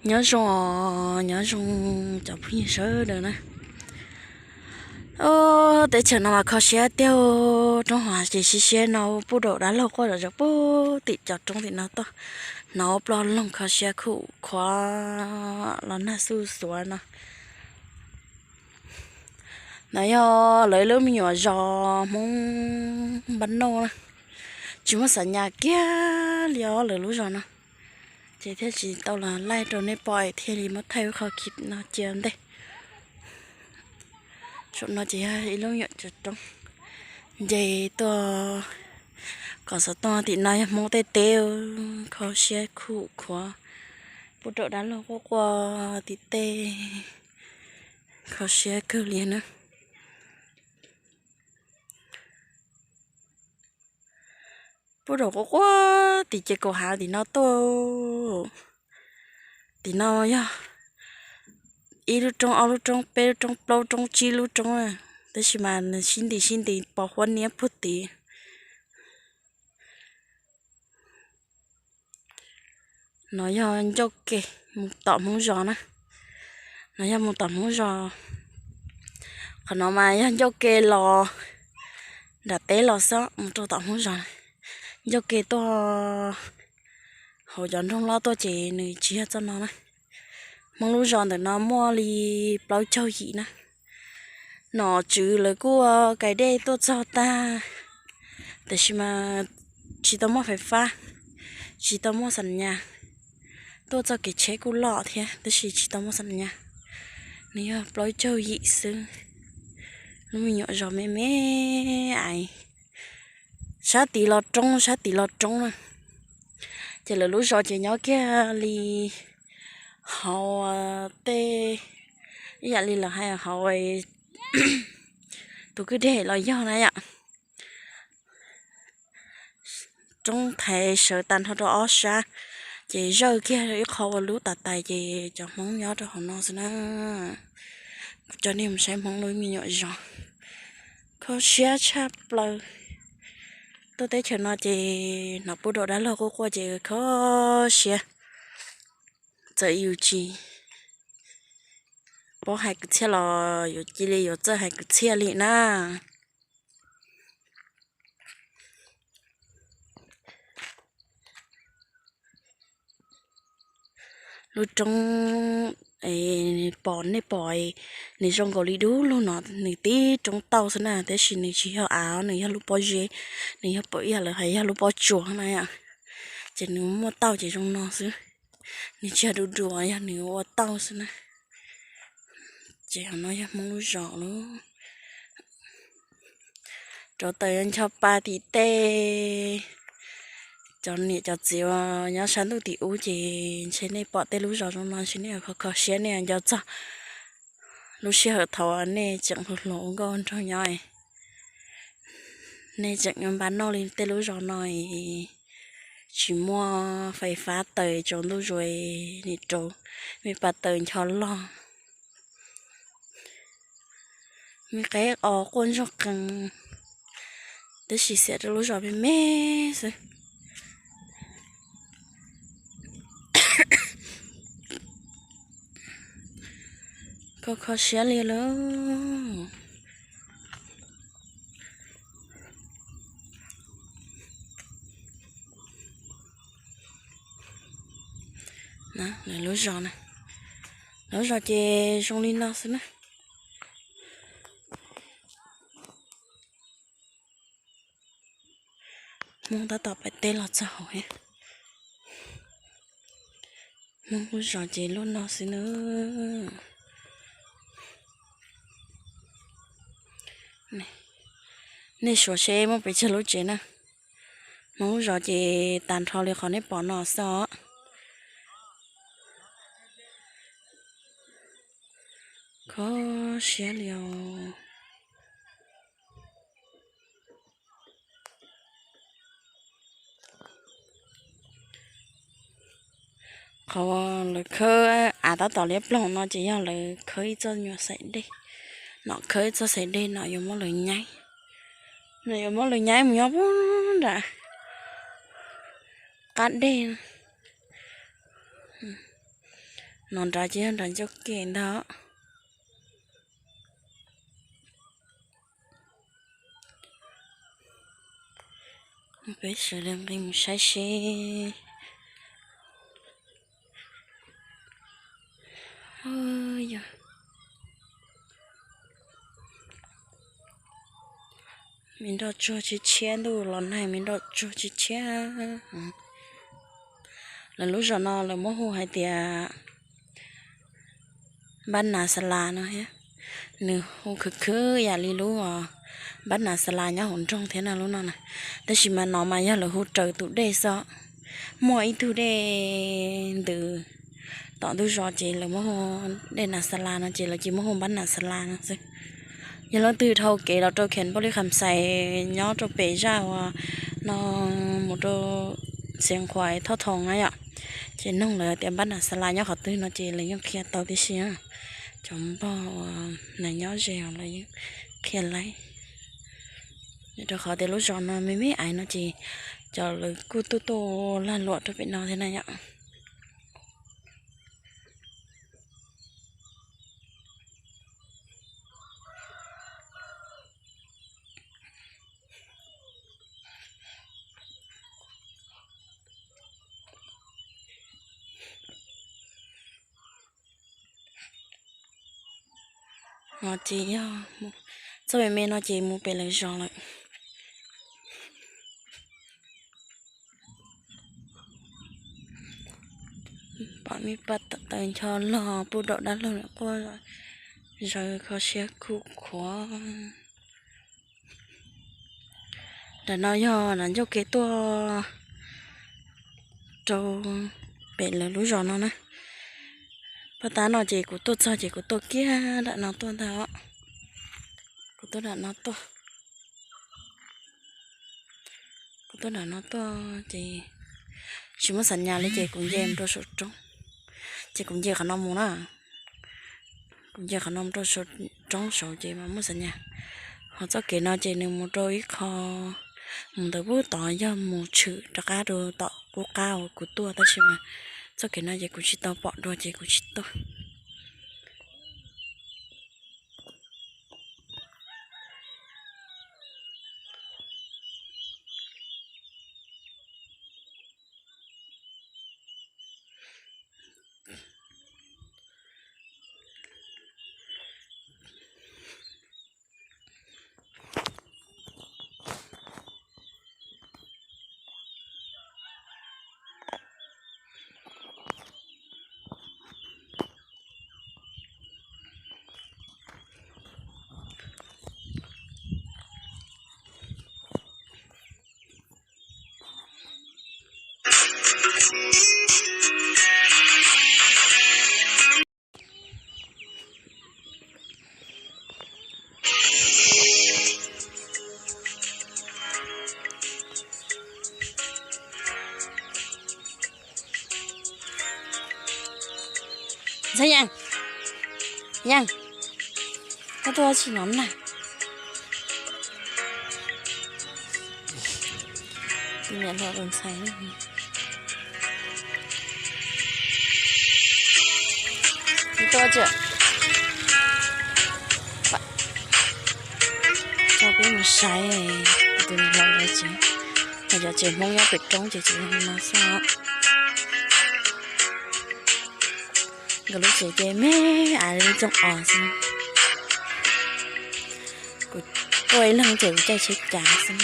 Nyob zoo, nyob zoo cov phooj ywg sawv daws na. Teb chaws no mas kho siab tiag, roob hav ces siab siab no, puj daum dab laug quaj zom zaws puag tim cov roob tim no tuaj, hnov ploj loog kho siab khuj khuav los nag xuj xuav no. No yog lawv lub me nyuam zos Hmoob Npab Nauj na, tsis muaj xam nyas kiag li os lawv lub zos no. Ces thiaj tsis tau los laij rau nej pom thiaj li muab thaij lub qhov clip no cia ntej. Saum no ces yog ib lub me nyuam cov roob nce tuaj kom xov tooj. Tim no yog Hmoob tej teb, kho siab khuj khuav, puj daum dab laug quaj quaj tim tej, kho siab kawg li na. Puj daum quaj quaj tim ces kaum hav tim no tuaj. Tim no yog ib lub roob, ob lub roob, peb lub roob, plaub roob, tsib lub roob, tab sis mas sib nti sib nti pos huab niab puag tid. No yog ncauj ke mus tom Hmoob zos na. No yog mus tom Hmoob zos. Qhov no mas yog ncauj ke los nram teb los xwb, mus rau tom Hmoob zos. Ncauj ke tuaj hauv cov nroog loj tuaj ces nws tsis yog txoj no na. Hmoob lub zos ntawm no muaj li plaub caug yim na. Nom tswv lawv kuj kais dej tuaj txog tag, tab sis mas tsis tau muaj fais fab, tsis tau muaj xam nyas. Tuaj txoj kev tsheb kuj loj thiab tab sis tsis tau muaj xam nyas. Nws yog plaub caug yim xwb, lub me nyuam zos me me ais, sab tid los roob, sab tid los roob na. Ces lawv lub zos ces nyob kiag li hauv tej, ib yam li lawv hais hauv tus kwj deg los yog na yom. Roob thaiv sawv tag nrho rau ob sab, ces zawj kiag ib qho ua lub tas tais ces cov Hmoob nyob rau hauv no xwb na. Kuv coj nej mus saib Hmoob lub me nyuam zos, kho siab tshaj plaws. Tuaj teb chaws no ces hnov puj daum dab laug quaj quaj ces kho siab. Txawm yus tsis paub hais kwv txhiaj los yuav cia li yuav txawj hais kwv txhiaj li na. Lub roob pom nej pom, nws zoo nkaus li dub lug no, nws tib roob tauj xwb na, tab sis nws tsis yog av, nws yog lub pob zeb, nws yog pom ib yam lawv hais yog lub pob tsuas na yom. Ces nws muaj tauj ces zoo no xwb, nws tsis yog du dua, yog nws ua tauj xwb na. Ces no yog Hmoob lub zos lub rau taws ncho pa tim tej. Cov niam cov txiv uas nyob sab ntuj tim ub ces ntshe nej pom tej lub zos zoo no ntshe nej kho kho siab, nej nco txog lub sij hawm thaum nej tseem hluas hluas ua nkauj nraug nyob, nej tseem npaj noj li tej lub zos no, tsis muaj fais fab taws tsaus ntuj zus, nim rau me pas taws ncho loj, me qe os quaj ntsoog qees, tab sis xiam rau lub zos me me xwb. Kho kho siab li lawm. Lawv lub zos na, lawv lub zos ces zoo li no xwb na. Hmoob tab tom pais teb los txog hauv thiab. Hmoob lub zos ces lub no xwb na. Nej suav seb muaj pes tsawg lub tsev na. Hmoob lub zos ces tag nrho li qhov nej pom no xwb os. Kho siab li os. Qhov lawv khawb av tab tom liab ploog no ces yog lawv khawb ib txoj nyuag xaim dej. Nom khawb ib txoj xaim dej, nom yuav muab lawv nyaib. Nom yuav muab lawv nyaib mus nyob puag nram qab dej. No nrad ces yog nram ncauj ke ntag. Peb sawv daws nqis mus saib seb. Me nroj tsuag tshiab tshiab, ntuj los nag me nroj tsuag tshiab tshiab. Lawv lub zos no lawv muab hu hais tias Npab Nas Xas Las no thiab. Nws hu khwv khwv yam li lub Npab Nas Xas Las nyob hauv nroog thiab na lub no na. Tab sis mas no mas yog lawv hu raws tus dej xwb. Muaj ib tug dej ntws tom ntug zos ces lawv muab hu dej Nas Xas Las no ces lawv cia muab hu Npab Nas Xas Las no xwb. Yog leej twg dhau kev los rau Kheem Npauj Lis Kham Xais nyob rau pem zaj uas no mus rau Xeev Khuais Thoj Thoos na yom, ces noog lawv tias Npab Nas Xas Las nyob qhov twg no ces lawv yeej qhia tau tib si. Cov npog uas nyob ze lawv yeej qhia laib. Rau qhov tias lub zos no me me ais no ces cov lawv kuj tuaj tuaj lag luam rau pem no thiab na yom. No ces yog txoj me me no ces mus pem lawv zos lawm. Pom me paj taws ncho log puj daum dab laug quaj zaws kho siab khuj khuav. Nram no yog nram ncauj kev tuaj rau pem lawv lub zos no na. Paj tab no ces kuv tuaj txog ces kuv tuaj kiag nram no tuaj ntag os. Kuv tuaj nram no tuaj. Kuv tuaj nram no tuaj ces tsis muaj xam nyas li ces kuv nce mus rau saum roob. Ces kuv nce qhov no mus na. Kuv nce qhov no mus rau saum roob saud ces mas muaj xam nyas. Ho txoj kev no ces nws mus rau ib qho mus ntawd pub tod yog mus tshwm rov qab rau tom qub qab uas kuv tuaj tab sis mas txoj kev no ces kuv tsis tau pom dua ces kuv tsis tuaj. Ntxhab Yeej, Yeej, koj tuaj tsis no na? Tus niam hluas tus ntxhais, tuaj tsis, coj peb mus saib tus niam hluas lawv tsev. Cov tsev Hmoob nyob pem roob ces tsev no xwb. Nkawd lub tsev ces me me ais li tsooj os xwb. Kuv tuaj ib leeg ces kuv caij tsheb cav xwb.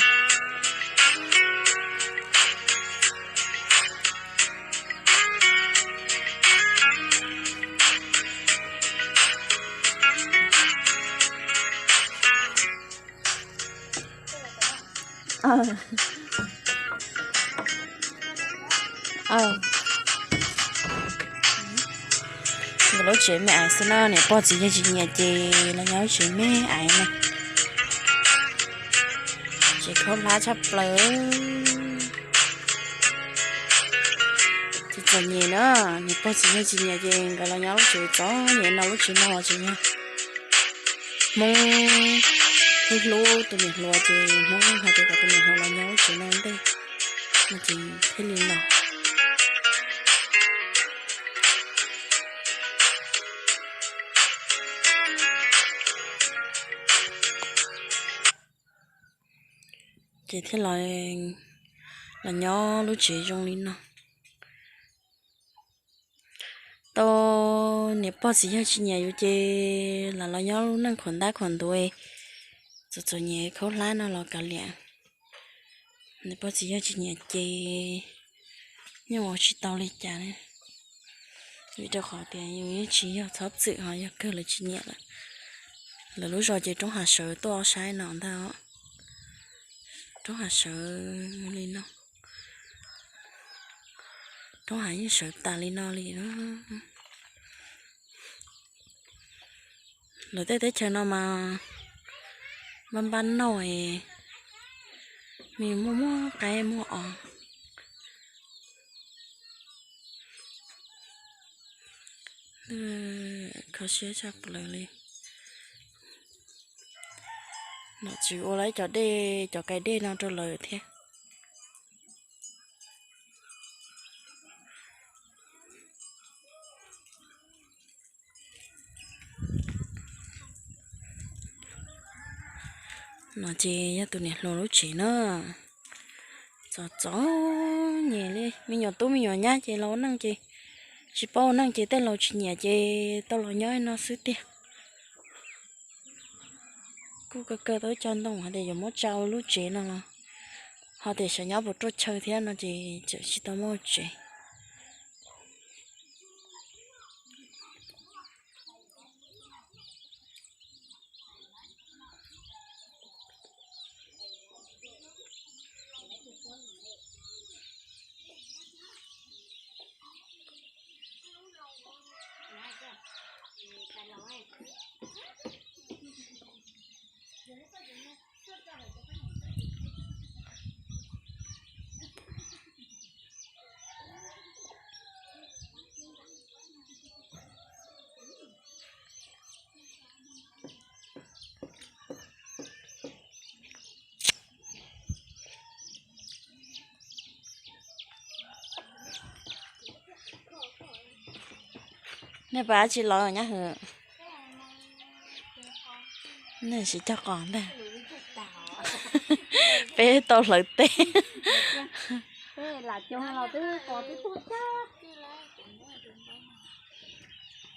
Nkawd lub tsev me ais xwb na, niam pog txiv yawg tsis nyiam ces los nyob lub tsev me ais na. Tsev khaub hlab tshaj plaws. Tsis txom nyem na, niam pog txiv yawg tsis nyiam ces nkawd los nyob lub tsev txom nyem no, lub tsev no los tsev yog Hmoob thiaj hlub tus niam hluas ces Hmoob hais tias kom tus niam hluas los nyob lub tsev no ntej no ces thiaj li los. Ces thiaj los, los nyob lub tsev zoo li no. Tau niam pog txiv yawg tsis nyiam yus ces lam los nyob lub neej khuam ntab khuam ntuv, txom txom nyem khaub hlab no los kav liam. Niam pog txiv yawg tsis nyiam ces yeej ua tsis tau li cas li. Vim rau qhov tias yus yeej tsis yog txhob txwm ho yog kawg lawv tsis nyiam lawm. Lawv lub zos ces roob hav sawv tuaj ob sab no ntag. Roob hav sawv li no. Roob hav yeej sawv tas li no li na. Lawv tej teb chaws no mas npab npab nauj, me muaj muaj qaib muaj os. Kho siab tshaj plaws li. Nom tswv ua lawv cov dej, cov kais dej no rau lawv thiab. No ces yog tus niam hluas lub tsev na. Txom txom nyem li, me nyuam tub me nyuam nyab ces los ua neej ces tsis paub ua neej ces tej laus tsis nyiam ces tau los nyob no xwb tiag. Kuj kaw kaw tau cog ntoo hais tias yuav muab tsa ua lub tsev no los ho tias xyov nyob puas ruaj chaw thiab no ces tseem tsis tau muaj tsev. Nej pab tsis los nyab hwm. Nej siv cog qos ntag. Peb tau hlawv teb.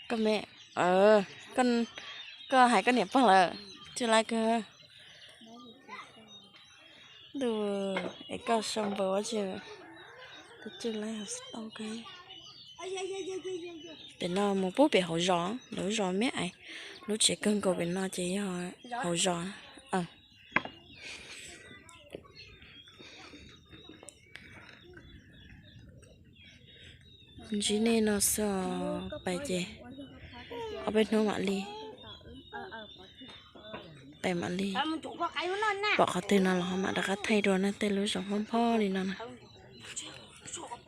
Koj me, koj hais koj niam pog lawm, tsw laiv kawg. Ntuj, es koj sau npaws ua tsi, tus tsw laiv hauv xov tooj kawg. Pem no mus pub pem hauv zos, lawv zos me ais, lub tsev kawg nkaus pem no ces yog hauv zos. Ntsib nej no xwb os, pais ces ob peb hnub mam li, pais mam li pom qhov twg no los ho mam rov qab thaij dua na, tej lub zos hmob hmob li no na.